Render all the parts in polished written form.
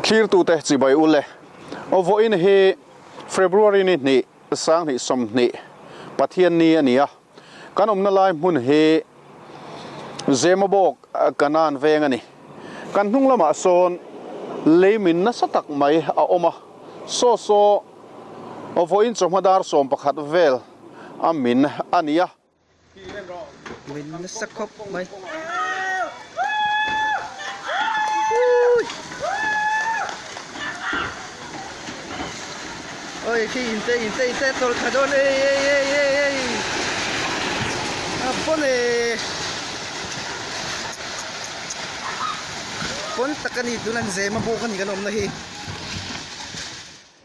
Thlirtute chibai u le. Aw vawiin hi February ni hnih sanghnih sawmhnih Pathian ni a ni a. Kan awmna lai hmun hi Zemabawk Kanan veng a ni. Kan hnung lamah sawn leimin nasa tak mai a awm a. Saw saw vawiin chawhma dar 11 vel a min a ni a. Min nasa khawp mai. Oi khi inte inte inte tawlh thla dawn ei ei ei ei ei a pawn e pawn tak a ni tuna an zem a bawk a ni kan awmna hi.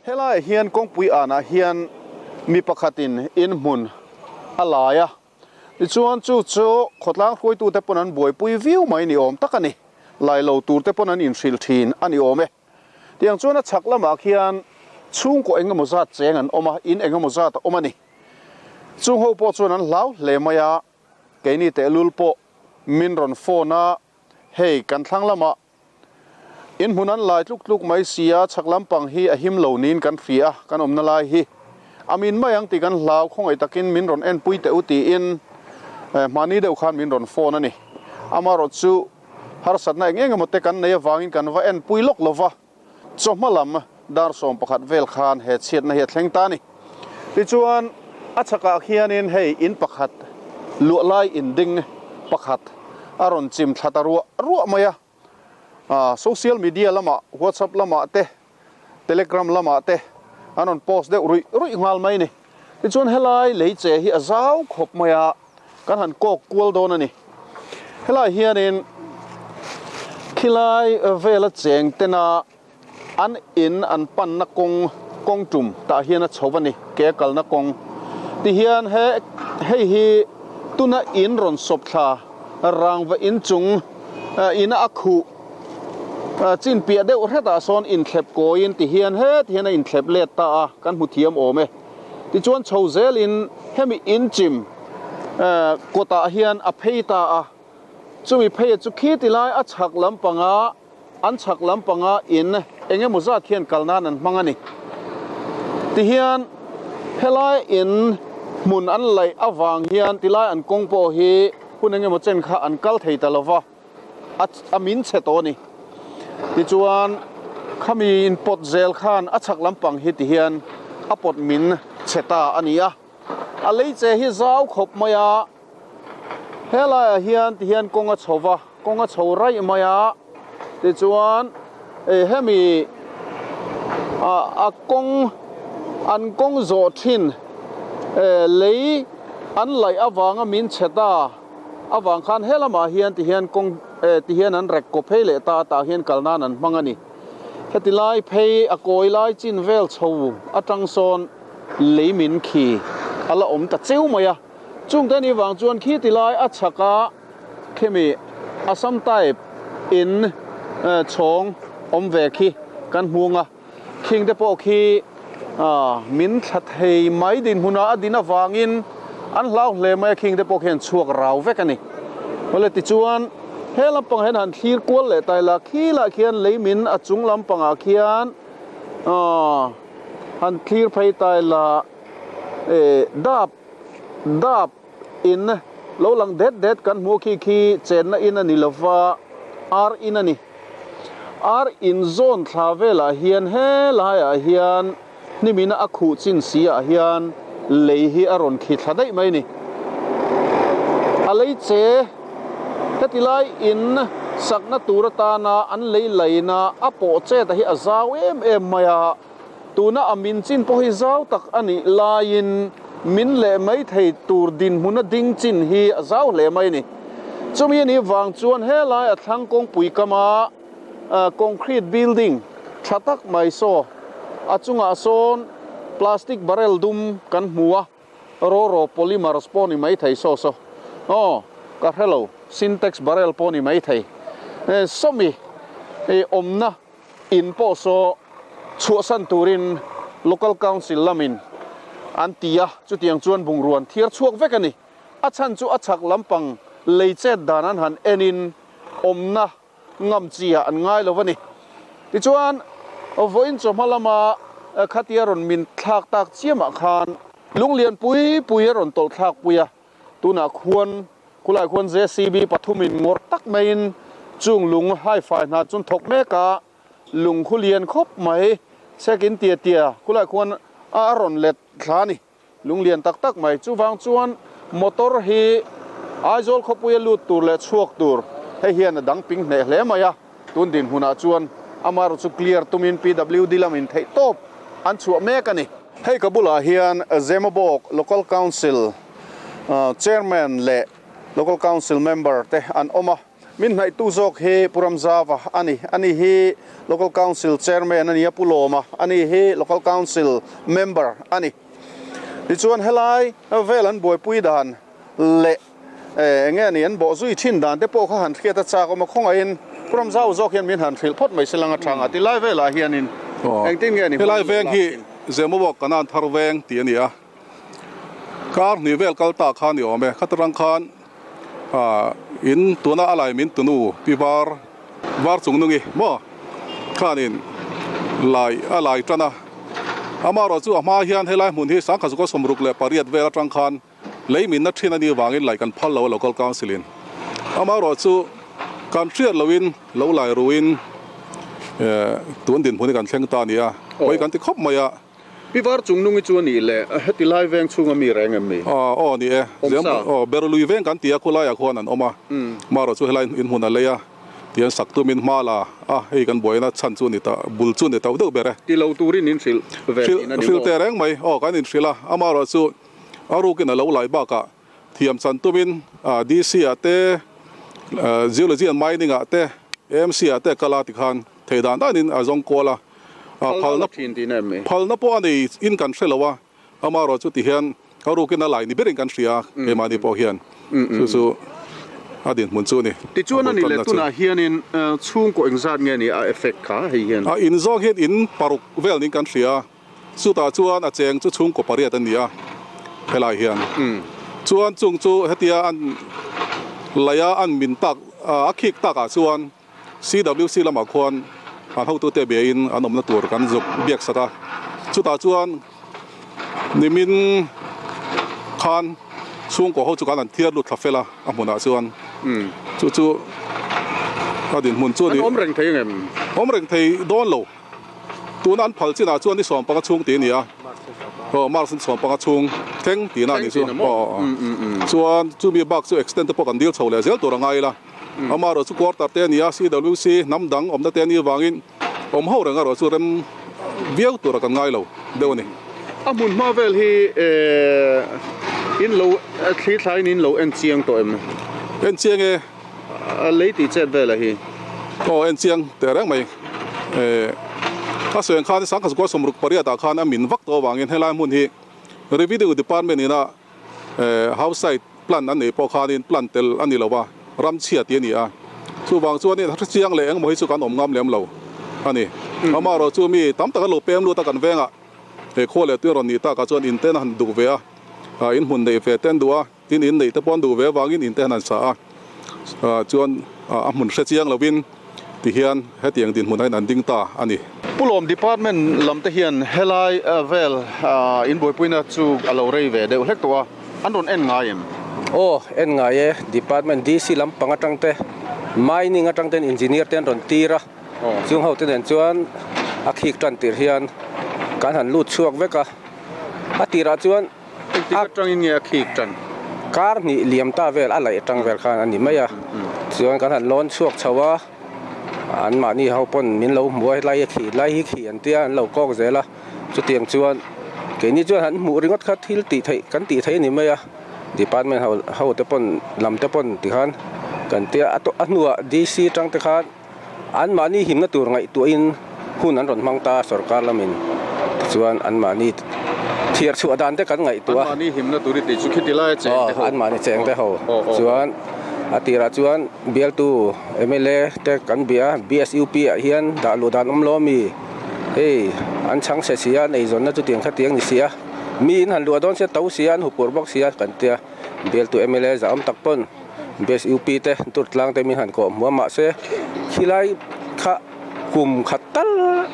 Helaiah hian kawngpui anah hian mi pakhatin inhmun a lai a, tichuan chu chu khawtlang hruaitute pawn an buaipui viau mai ni awm tak a ni. Lai lo turte pawn an inhrilh thin a ni awm e. Tiang chuan a chhak lamah khian chhungkaw eng emaw zat cheng an awm a, in eng emaw zat a awm a ni. Chung ho pawh chuan an hlau hle mai a, keini tehlul pawh min rawn phone a, hei kan thlang lamah In hmun an lai tluk tluk mai si a, chhak lampang hi a him lo niin kan hria a, kan awmna lai hi a min mai ang tih kan hlau, khawngaih takin min rawn enpui teh u tiin hmahni deuh khan min rawn phone a ni. Amaherawhchu harsatna eng eng emaw te kan nei avangin kan va enpui lawk lo va, chawhma lam dar 11 vel khan he chhiatna hi a thleng ta a ni. Tichuan a chhakah khianin hei in pakhat luah lai inding pakhat a rawn chim thla ta ruah ruah mai a. Social media lamah WhatsApp lamah te Telegram lamah te an rawn post deuh ruih ruih nghal mai a ni. Tichuan helai lei che hi a zau khawp mai a, kan han kawk kual dawn a ni. Helai hianin khilai vela cheng tena an in an panna kawng kawng tum tah hian a chho a ni, ke a kalna kawng. Tihian he hei hi tuna in rawn sawp thla rangva inchung ina a khuh chin piah deuh hretah sawn inthlep kawiin tihian he tihian a inthlep let ta a, kan hmu thiam awm e. Tichuan chho zelin hemi inchim kawtah hian a phei ta a, chumi pheia chu khi tilai a chhak lampanga an chhak lampanga in eng emaw zat hian kal nan an hmang a ni. Tihian helai in hmun an laih avang hian tilai an kawng pawh hi hun eng emaw chen kha an kal thei ta lova, a min chhe tawh a ni. Tichuan khami in pawt zel khan a chhak lampang hi tihian a pawt min chhe ta a ni a. A lei che hi zau khawp mai a. Helaiah hian tihian kawng a chho va, kawng a chho raih mai a, tichuan eh hemi ah a kawng an kawng zawh thin eh lei an laih avanga min chhe ta avang khan helamah hian tihian kawng eh tihian an rek kaw phei leh ta tah hian kal nan an hmang a ni. Heti lai phei a kawi lai chin vel chho atang sawn lei min khi a la awm ta cheu mai a. Chungte ni vang chuan khi ti lai a chhak a khimi Assam type in chhawng awm ve khi kan hmung a, khing te pawh khi min thla thei mai dinhmunah a din avangin an hlau hle mai a, khing te pawh khi an chhuak rau vek a ni. Awle tichuan he lampang hian han thlir kual leh ta ila khi lah khian lei min a chung lampangah khian han thlir phei ta ila dap Dap in lo lang det det kan hmuh khi khi chenna in a ni lova, ar in a ni. Ar in zawn thla velah hian helaiah hian hnimina a khuh chin si ah hian lei hi a rawn khi thla daih mai a ni. A lei che heti lai in sakna tur atana an lei laina a pawh chet a hi a zau em em mai a. Tuna a min chin pawh hi zau tak a nih laiin min leh mai thei tur dinhmuna ding chin hi a zau hle mai a ni. Chumi a nih vang chuan helai a thlang kawngpui kama concrete building tha tak mai saw a chungah sawn plastic barrel dum kan hmu a, rawraw polymers pawh ni mai thei saw saw aw ka hrelo sintex barrel pawh ni mai thei sawmi awmna In pawh saw chhuahsan turin Local Council lamin an ti a, chutiang chuan bungruan thiar chhuak vek a ni. A chhan chu a chhak lampang lei chet dan an han enin awmna ngam chi ah an ngai lo a ni. Tichuan Vawiin chawhma lama khatia rawn min thlak tak chiamah khan lung lian pui pui a rawn tawlh thlak pui a, tunah khuan khulaiah khuan JCB pathumin ngawrh tak maiin chung lung haifai hna chu an thawk mek a, lung khu lian khawp mai chhekin tia tia khulaiah khuan a rawn let thla a ni. Lunglian tak tak mai. Chuvang chuan motor hi Aizawl khawpuia lut tur leh chhuak tur hei hian a dang ping hneh hle mai a. Tun dinhmunah chuan amaherawh chu clear tumin PWD lamin theih tawp an chhuah mek a ni. Hei ka bulah hian Zemabawk Local Council Chairman leh Local Council Member te an awm a. Min hnaihtu zawk hi Pu Ramzava a ni. Ani hi Local Council Chairman a ni a, Pu Lawma a ni hi Local Council Member a ni. Tichuan helai vel an buaipui dan leh eng nge ni an bawh zui thin dan te pawh kha han hriat a chak awm a, khawngaihin Pu Ramzau zawk hian min han hrilh phawt mai se lang a tha nga tilai velah hianin engtin nge ni Helai veng hi Zemawk Kanan Thar Veng tih a ni a. Kar hnih vel kal ta kha ni awm e. Khatarang khan in tuna a lai min tunu pi var var chung nungi maw khanin lai a lai tan a. Amaherawh chu a hma hian helai hmun hi sangkhat zuka 68 vel atang khan lei minna thin a nih vangin lai kan phal lo a local council in. Amaherawh chu kan hriat loin lo lai ruin tun dinhmun hi kan thleng ta a ni a. Pawi kan ti khawp mai a. Pi var chung nungi chu a nih le, heti lai veng chhunga mi reng em mi? Aw ni e, Awm sa. Aw Berlui veng kan ti a, khulaiah khuan an awm a, marawh chu helai in hmun a lei a, tihian sak tumin hma la a, hei kan buaina chhan chu a ni ta, bul chu a ni tauh deuh ber e. Ti lo turin in hrilh ve tihna ni maw? Hrilh teh reng mai, aw kan inhrilh a, amarawh chu a rukin a lo lai bakah thiam chan tumin DC ah te, Geology and Mining ah te, AMC ah te a kal a tikhan thei dan danin a zawng kual a. Phalna thin tihna em ni? Phalna pawh a nei in kan hre lo a, amaherawh chu tihian a rukin a lai ni berin kan hria a, keimahni pawh hian chu chu a dinhmun chu a ni. Tichuan a ni leh tunah hianin chhungkaw engzat nge ni a effect kha hei hian? A in zawng hian in paruk vel niin kan hria a. Chutah chuan a cheng chu chhungkaw pariat a ni a, helai hian chuan chung chu hetia an laia an min tak a khik takah chuan CWC lamah khuan an hotute beiin an awmna tur kan zuk biak sak a, chutah chuan nimin khan chhungkaw ho chu kan han thiar lut thla fel a, a hmunah chuan chu chu a dinhmun chu a ni. An awm reng thei ang em? Awm reng thei dawn lo. Tuna an phal chinah chuan ni 15 chhung tih a ni a, aw March ni 15 chhung thleng tihna a nih chu, aw chuan chumi bak chu extend te pawh kan dil chho leh zel tur a ngai ila, amaherawh chu quarter te a ni a, CWC hnam dang awmna te a nih avangin awm ho reng erawh chu rem viau tura kan ngai lo deuh a ni. A hmun hma vel hi in lo thli thlaiin in lo en chiang tawh em? En chiang e. A lei tih chet vel a hi. Aw en chiang teh reng mai. Eh a sawi ang khan sangkhat zakua 68 ah khan a min vak tawh avangin helai hmun hi Revenue Department ina eh house site plan an neih pawh khanin plan tel a ni lo a, ram chhia tih a ni a. Chuvang chuanin a hre chiang leh engemaw hi chu kan awm ngam lem lo a ni. Amaherawh chu mi tam tak an lo pem lut a kan vengah he khua leh tui a rawn nih takah chuan in ten a han duk ve a, in hmun neih ve te an duh a. Tin, in neih te pawh an duh ve avangin in te han han sa a, chuan a hmun hre chiang lovin tihian hetiang dinhmun ah hian an ding ta a ni. Pulawm Department lam te hian helai vel in buaipuina chu a lo rei ve deuh hlek tawh a, an rawn en ngai em? Aw, en ngai e, Department DC lampang atang te, Mining atang ten Engineer te an rawn tir a, chung ho te nen chuan a khik tan tir hian kan han lut chhuak vek a, a tirah chuan Engtik atangin nge a khik tan? Kar hnih liam ta vel a laih atang vel khan a ni mai a. Chuan kan han lawn chhuak chho a, anmahni ho pawn min lo hmu a, helai hi a khih, helai hi khih an tia an lo kawk zel a. Chutiang chuan keini chuan han hmuh ringawt kha thil tih theih kan tih theih a ni mai a. Department ho ho te pawn lam te pawn tikhan kan tia a a hnuah DC atang te khan Anmahni himna tur ngaihtuahin hun an rawn hmang ta a sorkar lamin tichuan anmahni thiar chhuah dan te kan ngaihtuah a. Anmahni himna tur i tih chu khiti laia cheng te ho. Aw, anmahni cheng te ho. Chuan a tirah chuan bialtu mla te kan bia a, BSUP ah hian dah luh dan awm lo ami? Hei an chhang chhe si a, an eizawnna chutiang khatiang ni si a, mi in han luah dawn sia to si a, an hupurh bawk si a kan tia. Bialtu mla zah awm tak pawn BSUP te tur tlang te min han kawh hmu a mahse khilai kha Kum khat tal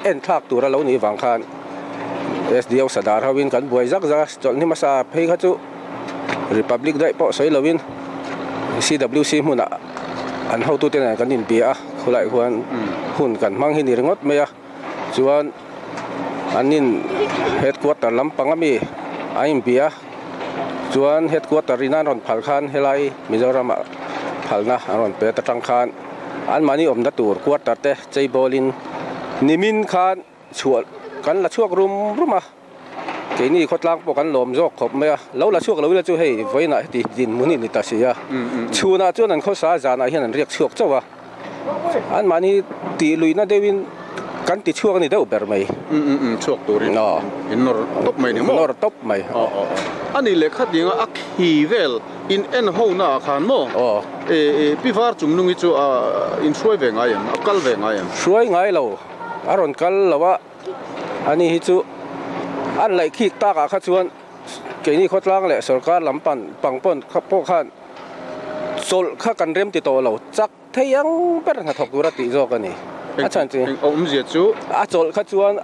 en thlak tur a lo nih vang khan SDO Sadar hoin kan buai zak zak a, chawlhni hmasa phei kha chu Republic daih pawh sawi loin CWC hmunah an hotute nen kan inbia a, khulai khuan hun kan hmang hi ni ringawt mai a, chuan an in headquarter lampang ami an inbia a, chuan headquarter in an rawn phal khan helai Mizoramah phalna an rawn pe ta tang khan anmahni awmna tur quarter te chei bawlin nimin khan chhuah kan la chhuak rum rum a keini khawtlang pawh kan lawm zawk khawp mai a lo la chhuak lo ila chu hei vawiinah heti dinhmun hi ni ta si a chhunah chuan an khawsa zanah hian an riak chhuak chauh a anmahni tih luihna deuhin kan ti chhuak a ni deuh ber mai chhuak turin in nawr tawp mai ni maw nawr tawp mai a ni leh khat ding a a khi vel in en ho na ah khan maw pi var chung nungi chu in hruai ve ngai em a kal ve ngai em hruai ngai lo. A rawn kal lo a, ani hi chu an laih khik tak ah kha chuan keini khawtlang leh sorkar lam pan pang pawn kha pawh khan chawlh kha kan rem ti tawh lo chak thei ang ber hnathawk tur a tih zawk a ni. A chhan chu Eng awmzia chu? A chawlh kha chuan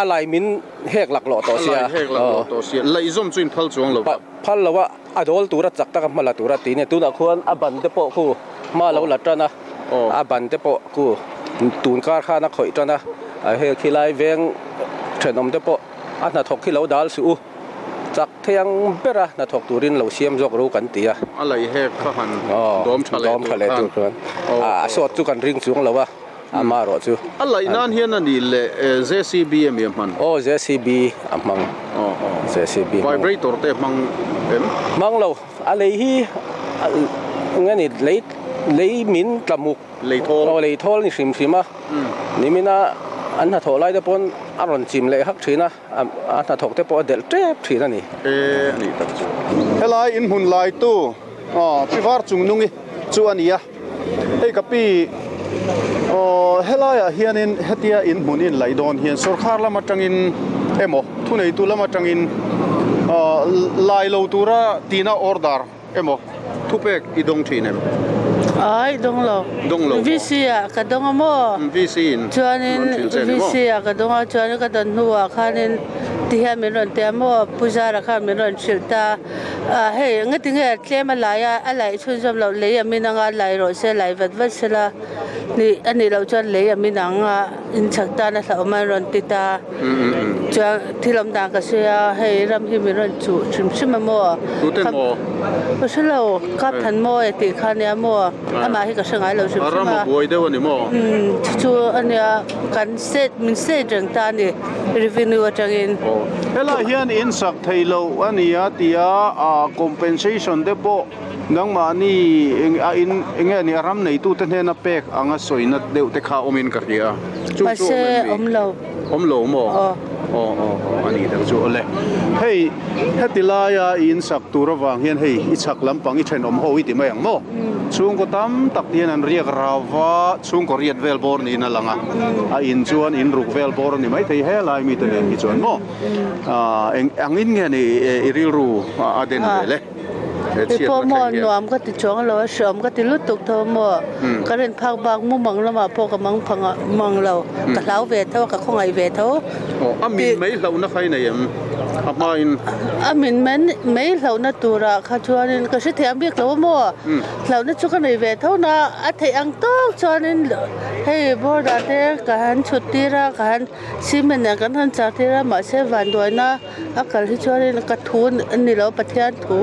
a lai min hek laklawh tawh sia. A lai hek laklawh tawh sia. Laihzawm chu in phal chuang lo va. Phal lo a, a dawl tura chak taka hma la tura tih nia. Tunah khuan a ban te pawh khu hma lo la tan a. A ban te pawh ku tun kar khan a khawih tan a, hei khilai veng thenawm te pawh a hnathawk khi lo dal suh u, chak thei ang ber a hnathawk turin lo siam zawk ru kan ti a. A lei hek kha han dawm tha leh tur khan a sawt chu kan ring chuang lo a, ama erawh chu. A laih nan hian a nih leh JCB a mi a hman? Aw JCB a hmang. JCB. Vibrator te a hmang em? Hmang lo. A lei hi eng nge ni lei lei min tla muk lei thawl aw lei thawl ni hrim hrim a nimina an hnathawh lai te pawn a rawn chim leh hak thin a a hnathawk te pawh a delh tep thin a ni. E a nih tak chu. Helai inhmun laitu aw pi var chung nungi chu a ni a, hei ka pi aw helaiah hianin hetia inhmun in laih dawn hian sawrkhar lam atangin emaw thuneitu lam atangin aw lai lo tura tina order emaw thupek i dawng thin em? Ai dawng lo. Dawng lo maw? VC ah ka dawng a maw? VC in Chuanin VC ah ka dawng a chuanin ka dawn hnuah khanin tihian min rawn ti a maw Pu Zara khan min rawn hrilh ta. Ah hei engati nge tlem a lai a, a laih chhunzawm loh lei a min anga lai rawh se lai vat vat sela nih a nih loh chuan lei a min ang a inchhak tan a hlauhawm an rawn ti ta chuan thil awm dan ka sawi a hei ram hi min rawn chuh hrim hrim a maw Tute maw? Ka hre lo kap than maw e tih kha nia maw amah hi ka hre ngai lo hrim hrim a. Ram a buai deuh a ni maw? Umm chu chu a nia kan state min state reng ta a ni. Revenue atangin. Aw. Helai hian in sak thei lo a ni a tia a compensation te pawh nangmahni eng a in eng nge ni a ram neitute hnena pek anga sawina deuh te kha awmin ka hria a. Chu chu awm em ni? Mahse awm lo. Awm lo maw? Aw. Aw aw aw a ni tak chu awle. Hei heti laia i in sak tur avang hian hei i chhak lampang i thenawm ho i ti mai ang maw? Chhungkaw tam tak hian an riak rau va, chhungkaw riat vel bawr niin a lang a, a in chuan in ruk vel bawr a ni maithei helai mite nen hi chuan maw eng angin nge ni i rilru a den ve le he Kei pawh chhiatna maw thleng hian. nuam ka ti chuang lo a, hreawm ka ti lutuk tho maw, ka rin phak bak mumang lamah pawh ka mang phang mang lo, ka hlau ve tho a, ka khawngaih ve tho. Aw, a min mai hlauhna kha i nei em? A hmain. A min mai hlauhna turah kha chuanin ka hre thiam bik lo a maw? Hlauhna chu ka nei ve tho na, a theih ang tawk chuanin hei border te ka han chhut tir a, ka han cement nen kan han char tir a, mahse vanduaina a kal hi chuanin ka thu a ni lo, Pathian thu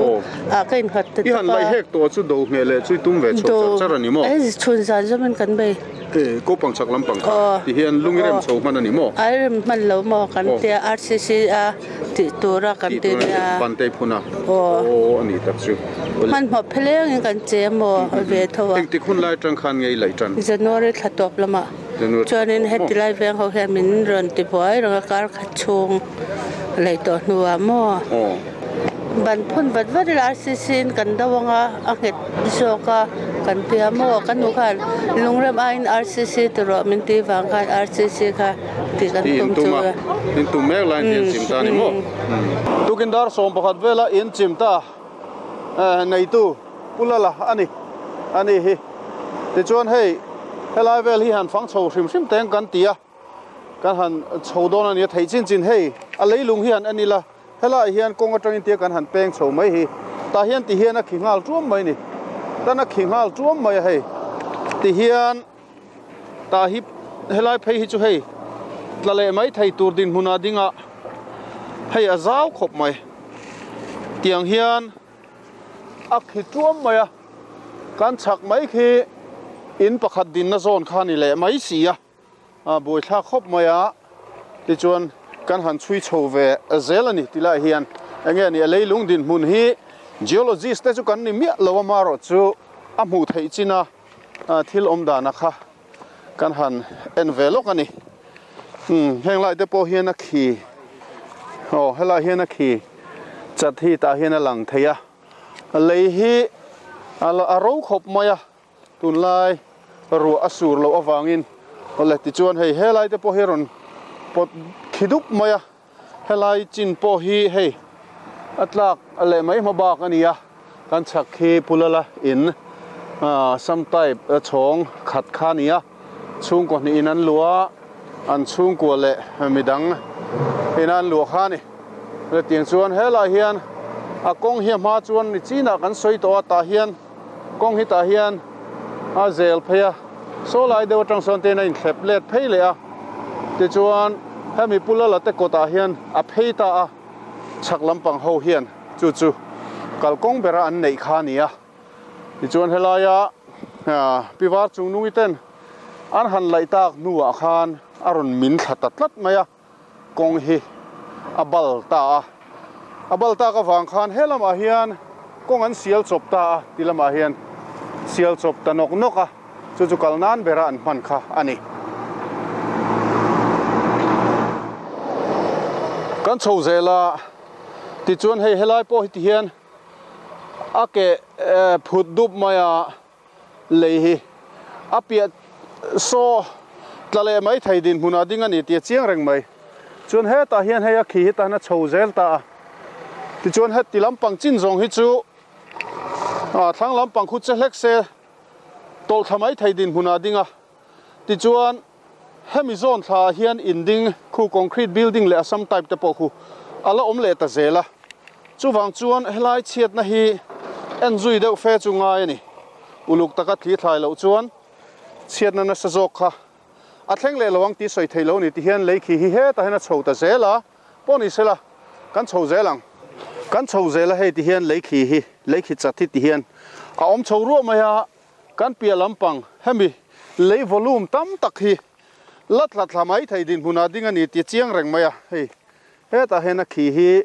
ah ka innghat ta I han tawp a. laih hek tawh chu do ngheh leh chu i tum ve chho char char a ni maw? Hei chhun zan zawmin kan bei. E, kopang chak lampang kha ti hian lung i rem chho hman a ni maw? A rem hman lo maw kan tia RCC a tih tura kan ti nia. Pantei phun a. Aw a ni tak chu. Hmanhmawh pheleng in kan che maw ve tho a. Engtik hun lai atang khan nge i laih tan? January thla tawp lamah. Chuanin heti lai veng ho hian min rawn ti buai reng a kar khat chhung laih tawh hnuah maw. Ban phun vat vat ila RCC in kan do anga a nghet zawk a kan tia maw ka nu khan lungrem aiin RCC ti rawh min tih vang khan RCC kha tih kan tum chu a. In tum mek laiin tih an chim ta a ni maw? Tukin dar 11 vela in chim ta neitu Pu Lala a ni a ni hi. Tichuan hei. Helai vel hi han fang chho hrim hrim teng kan ti a, kan han chho dawn a ni a, theih chin chin hei a leilung hi han en ila, helaiah hian kawng atangin tia kan han peng chho mai hi, tah hian ti hian a khi nghal tuam mai a ni, tan a khi nghal tuam mai a hei ti hian tah hi helai phei hi chu hei tla leh mai thei tur dinhmunah dingah hei a zau khawp mai tiang hian. A khi tuam mai a, kan chhak mai khi in pakhat dinna zawn kha a ni leh mai si a, a buaithlak khawp mai a, tichuan kan han chhui chho ve zel a ni ti lai hian eng nge ni a leilung dinhmun hi geologist te chu kan ni miah lo a marawh chu a hmuh theih chin a thil awm dana kha kan han en ve lawk a ni umm heng lai te pawh hian a khi aw helai hian a khi chat hi tah hian a lang thei a lei hi a ro khawp mai a tunlai ruah a sur loh avangin awle tichuan hei helai te pawh hi a rawn pawt khi dup mai a. Helai chin pawh hi hei a tlak leh mai hma bak a ni a, kan chhak khi Pulala in sam type chhawng khat kha a ni a, chhungkaw hnih in an luah a, an chhungkua leh midang in an luah kha a ni. Hetiang chuan helai hian a kawng hi a hma chuan ni chinah kan sawi tawh a, tah hian kawng hi tah hian a zel phei a, saw lai deuh atang sawn te in a inthlep let phei leh a, tichuan hemi pu Lala te kawtah hian a phei ta a, chhak lampang ho hian chu chu kalkawng bera an neih kha a ni a, tichuan helaia pi var chung nungi ten an han laih tak hnuah khan a rawn min thla ta tlat mai a. Kawng hi a bal ta a, a bal tak avang khan he lamah hian kawng an sial chawp ta a ti lamah hian sial chawp ta nawk nawk a, chu chu kal nan bera an hman kha a ni. Kan chho zel a, tichuan hei helai pawh hi ti hian a ke phut dup mai a. Lei hi a piah saw tla leh mai thei dinhmunah ding a ni tih a chiang reng mai. Chuan hetah hian hei a khi hi tan a chho zel ta a. Tichuan heti lampang chin zawng hi chu thlang lampang khu che hlek se tawlh thla mai thei dinhmunah ding a. Tichuan hemi zawn thla ah hian in ding khu concrete building leh Assam type te pawh khu a la awm leh ta zel a. Chuvang chuan helai chhiatna hi en zui deuh fe chu ngai a ni. Uluk taka thli thlai loh chuan chhiatna nasa zawk kha a thleng leh lo ang tih sawi theih loh a ni ti hian lei khi hi hetah hian a chho ta zel a, pawh ni sela kan chho zel ang. Kan chho zel a hei ti hian lei khi hi lei khi chat hi ti hian a awm chho ruah mai a. Kan piah lampang hemi lei volume tam tak hi la tla thla mai thei dinhmunah ding a ni tih a chiang reng mai a, hei hetah hian a khi hi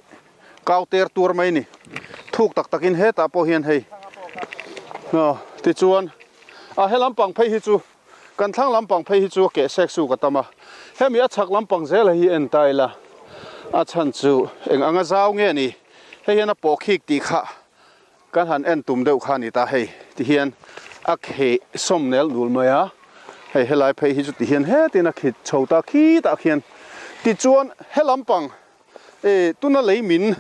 kau ter tur mai a ni, thuk tak takin hetah pawh hian hei tichuan a he lampang phei hi chu kan thlang lampang phei hi chu a keh sek suk a tam a, hemi a chhak lampang zel hi en ta ila a chhan chu eng anga zau nge ni hei hian a pawh khik tih kha. Kan han en tum deuh kha a ni ta hei ti hian a kheh sawm nel nul mai a, hei helai phei hi chu ti hian hetin a khit chho ta khitah khian tichuan he lampang eh tuna lei min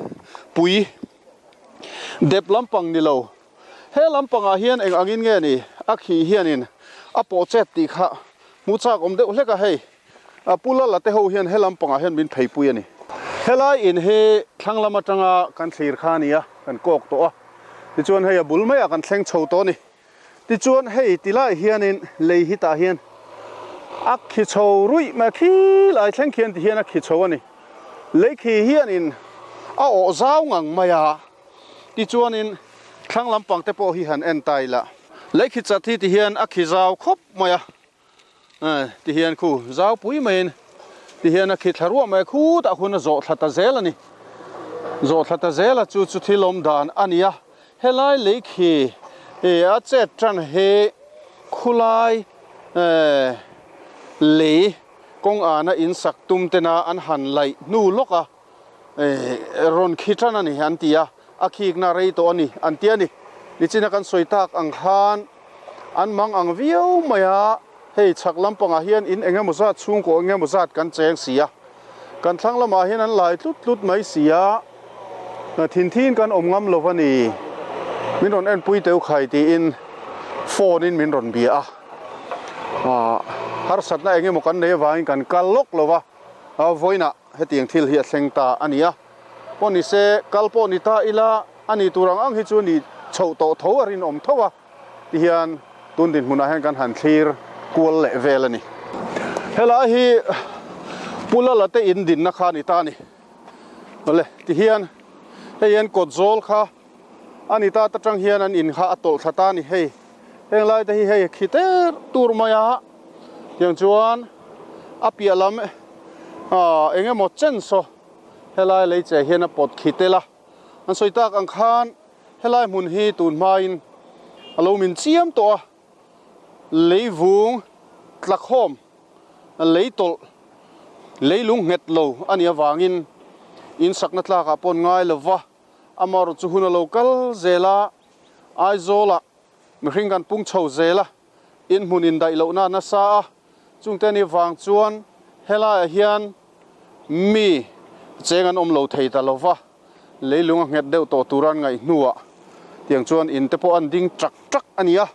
pui dep lampang ni lo he lampangah hian eng angin nge ni a khih hianin a pawh chet tih kha hmu chak awm deuh hlek a hei. A pu Lala te ho hian he lampangah hian min pheipui a ni. Helai in hi thlang lam atanga kan thlir kha a ni a, kan kawk tawh a. Tichuan hei a bul maiah kan thleng chho tawh a ni. Tichuan hei ti laiah hianin lei hi tah hian a khi chho ruih mai a, khi lai thleng khian ti hian a khi chho a ni. Lei khi hianin a awh zau ngang mai a, tichuanin thlang lampang te pawh hi han en ta ila. Lei khi chat hi ti hian a khi zau khawp mai a. Ti hian khu zau pui maiin ti hian a khi thla ruah mai a, khutah hun a zawh thla ta zel a ni. Zawh thla ta zel a, chu chu thil awm dan a ni a. Helai lei khi a chet tan hi khulai lei kawng ana in sak tum tena an han laih hnu lawk a, rawn khi tan a ni an ti a, a khikna rei tawh a ni an ti a ni. Nichina kan sawi tak ang khan an mang ang viau mai a, hei chhak lampangah hian in eng emaw zat chhungkaw eng emaw zat kan cheng si a, kan thlang lamah hian an lai tlut tlut mai si a, thin thin kan awm ngam lo a ni, min rawn enpui teu khai tiin phone in min rawn bia a. Harsatna eng emaw kan nei avangin kan kal lawk lo va, vawiinah hetiang thil hi a thleng ta a ni a. Pawh ni se, kal pawh ni ta ila, a ni tur ang ang hi chu ni chhoh tawh tho a rinawm tho a, tihian tun dinhmunah hian kan han thlir kual leh vel a ni. Helai hi Pu Lala te in dinna kha a ni ta a ni. Awle, tihian hei hian kawt zawl kha a ni ta atang hian an in kha a tawlh thla ta a ni hei. Heng lai te hi hei khi ter tur mai a, tiang chuan a piah lam ah eng emaw chen saw helai lei che hian a pawt khi tel a. An sawi tak ang khan helai hmun hi tun hmain a lo min chiam tawh a, leivung tlakhawm lei tawlh leilung nghet lo a nih avangin in sakna tlakah pawh an ngai lo va, amaherawhchu chu hun a lo kal zel a, Aizawlah mihring kan pung chho zel a, in hmun indaih lohna a nasa a, chungte ni vang chuan helaiah hian mi cheng an awm lo thei ta lo va, leilung a nghet deuh tawh tura an ngaih hnuah tiang chuan in te pawh an ding ṭak ṭak a ni a,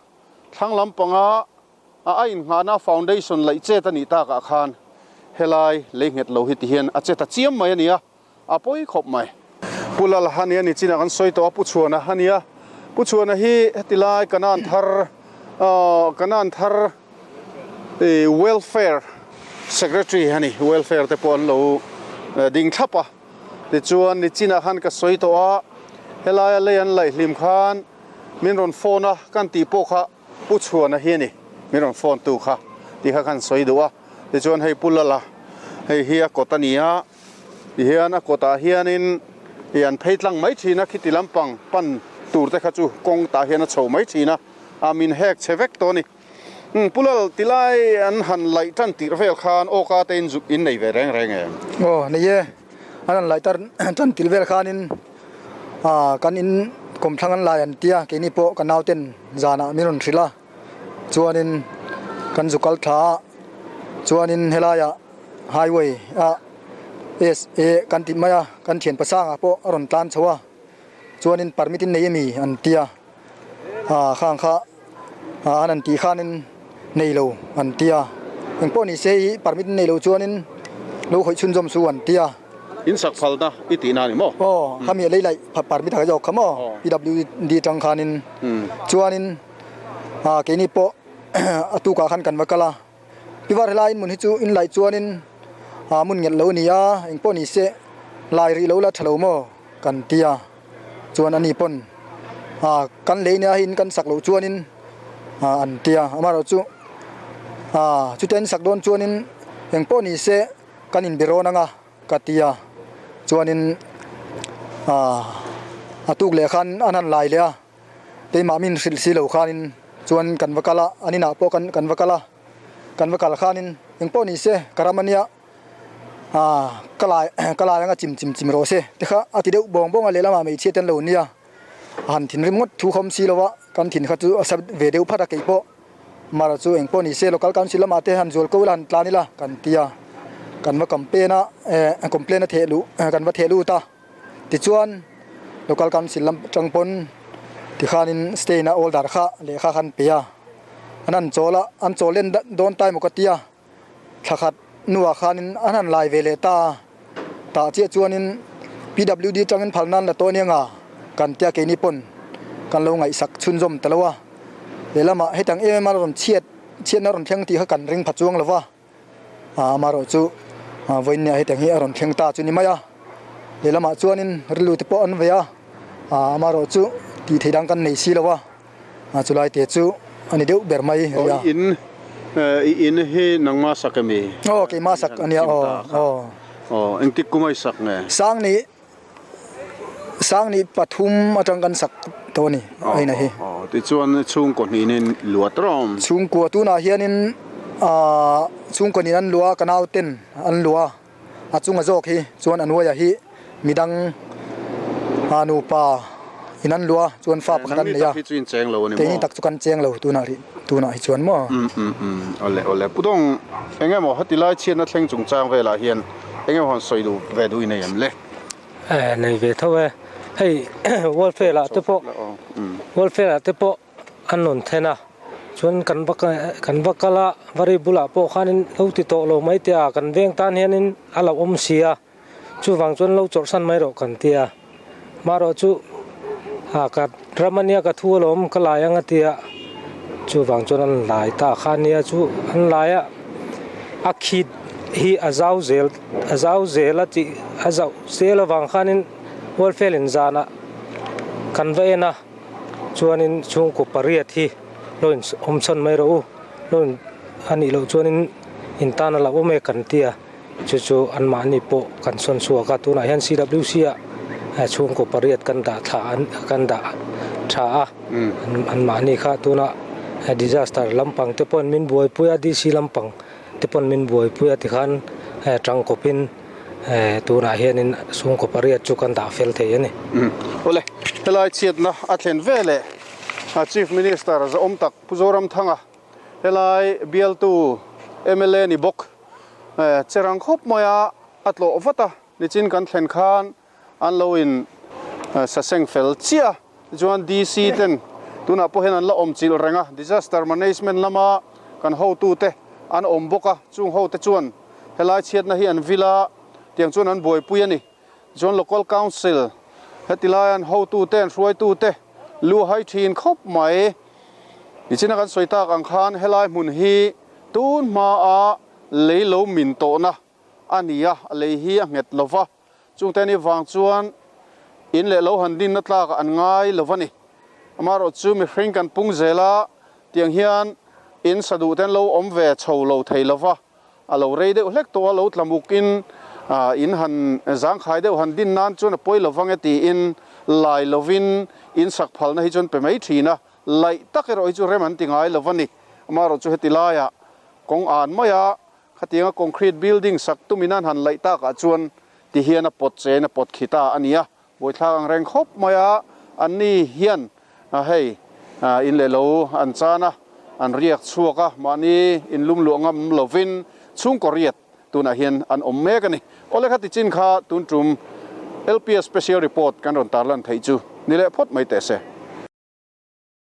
thlang lampanga A a innghahna foundation laih chet a nih takah khan helai lei nghet lo hi ti hian a che ta chiam mai a ni a, a pawi khawp mai. Pu Lal Hania ni chinah kan sawi tawh a, Pu Chhuana a ni a. Pu Chhuana hi heti lai Kanan thar Kanan thar welfare secretary a ni, welfare te pawh an lo ding thlap a. Tichuan ni chinah khan ka sawi tawh a, helaia lei an laih hlim khan min rawn phone a, kan tih pawh kha Pu Chhuana hi a ni, min rawn phone tu kha tih kha khan sawi duh a, tichuan hei Pu Lala hei hi a kawt a ni a, tihian a kawtah hianin ih an phei tlang mai thin a, khiti lampang pan tur te kha chu kawng tah hian a chho mai thin a, a min hek che vek tawh a ni. Umm Pu Lal tilai an han laih tan tirh vel khan awka te in zuk in nei ve reng reng em? Aw nei e, an han laih tan tirh vel khanin Ah kan in kawmthlang an lai an tia keini pawh ka nauten zanah min rawn hrilh a chuanin kan zu kal thla a chuanin helaiah highway ah SA kan tih mai a kan thian pasangah pawh a rawn tlan chho a chuanin permit in nei ami an tia ah khang kha ah an han tih khanin nei lo an tia engpawh ni se ih permit in nei lo chuanin lo khawih chhunzawm su an tia. In sak phalna i tihna a ni maw? Aw, khami a lei laih permit a zawk kha maw? PWD tang khanin chuanin keini pawh a tukah khan kan va kal a, Pivar helai in hmun hi chu in laih chuanin hmun nghet lo a ni a, engpawh ni se lai rih lo la tha lo maw kan ti a, chuan ani pawn kan lei nia hi in kan sak loh chuanin an ti a, amaherawhchu chutia in sak dawn chuanin engpawh ni se. Kan inbe rawn anga ka ti a, chuanin aah a tuk leh khan an han lai leh a, keimah min hrilh si lo khanin chuan kan va kal a, an inah pawh kan kan va kal a, kan va kal khanin engpawh ni se ka ram ania aah ka lai ka lai anga chim chim chim rawh se te kha a ti deuh bawng bawng a, lehlamah hmeichhia te an lo nia a han thinrim ngawt thu khawm si lo a, kan thin kha chu a sa ve deuh phat a keipawh. Mara chu engpawh ni se local council lamah te han zual ko ila han tlan ila kan ti a, kan va campaign a eh complaint a theh luh kan va theh lut a tichuan local council lam atang pawn tikhanin stain a order kha lehkha khan pe a, an han chawl a an chawl len dawn ta emaw ka ti a, thla khat hnuah khanin an han lai ve leh ta a, tah chiah chuanin PWD atangin phal nan la tawh ania nga kan tia keini pawn kan lo ngaihsak chhunzawm ta lo a, lehlamah hetang em em a rawn chhiat chhiatna a rawn thleng tih kha kan ring pha chuang lo va, amaherawh chu vawiinnia hetang hi a rawn thleng ta chu ni mai a, lehlamah chuanin rilru te pawh an ve a, amaherawh chu tih theih dang kan nei si lo a. A chulai te chu a ni deuh ber mai ria. Aw in i in hi nangma sak emi? Aw keima sak a nia aw aw. Aw engtik kum a i sak nge? Sangni Sangni pathum atang kan sak tawh a ni a ina hi. Aw tichuan chhungkaw hnihnin luat rawm. Chhungkua tunah hianin ah chhungkaw hnih an luah a ka nauten an luah a. A chunga zawk hi chuan a nuaia hi midang a nupa in an luah a chuan fa pakhat an nei a. Keini tak chu kan cheng lo tunah rih tunah hi chuan maw. Umm umm umm awle awle Pudawng eng emaw heti lai chhiatna thleng chungchang velah hian eng emaw han sawi duh ve duh i nei em le? Eh nei ve tho e hei welfare ah te pawh welfare ah te pawh an rawn then a. Chuan kan va kan va kal a, vari bulah pawh khanin lo ti tawh lo mai teh a, kan veng tan hianin a lo awm si a, chuvang chuan lo chawrhsan mai rawh kan ti a. Marawh chu ah ka ram ania ka thu alawm ka lai ang a ti a, chuvang chuan an lai ta kha ania chu an lai a, a khit hi a zau zel a zau zel a tih a zauh zel avang khanin welfare in zanah kan va en a. Chuanin chhungkaw pariat hi lo in awm chhan mai rawh u, lo in a nih loh chuanin in tan a lo awm e kan ti a, chu chu anmahni pawh kan sawn chhuak a, tunah hian CWC ah chhungkaw pariat kan dah thla an kan dah tha a, anmahni kha tunah disaster lampang te pawhin min buaipui a, DC lampang te pawhin min buaipui a tikhan tangkawpin. Tunah hianin chhungkaw pariat chu kan dah fel thei a ni. Awle, helai chhiatna a thlen ve leh Chief Minister zahawm tak Pu Zoramthanga, helai bialtu mla ni bawk che rang khawp maia a tlawh vat a, nichin kan thlen khan an lo in saseng fel chiah a, tichuan DC ten tunah pawh hian an la awm chilh reng a, Disaster Management lama kan hotute an awm bawk a, chung hote chuan helai chhiatna hi an vil a, tiang chuan an buaipui a ni. Tichuan Local Council heti lai an hotute an hruaitute lu hai thin khawp mai. Nichina kan sawi tak ang khan helai hmun hi tun hmaa lei lo min tawhna a ni a, a lei hi a nghet lo va, chungte ni vang chuan in leh lo han dinna tlakah an ngai lo va ni. Amaherawh chu mihring kan pung zel a, tiang hian in sa duh ten lo awm ve chho lo thei lo va, a lo rei deuh hlek tawh a, lo tla mukin in han zangkhai deuh han din nan chuan a pawi lo vang e tiin lai lovin in sak phalna hi chuan pe mai thin a, laih tak erawh hi chu rem an ti ngai lo va ni. Amaherawh chu heti laiah kawng an mai a, Khatianga concrete building sak tumin an han laih takah chuan ti hian a pawt chein a pawt khi ta a ni a, buaithlak ang reng khawp mai a, anni hian hei in leh lo an chan a, an riak chhuak a, mahni in lum luah ngam lovin chhungkaw riat tunah hian an awm mek a ni. Awle kha tichin kha tun tum LPS special report kan rawn tarlan theih chu ni leh phawt mai teh se.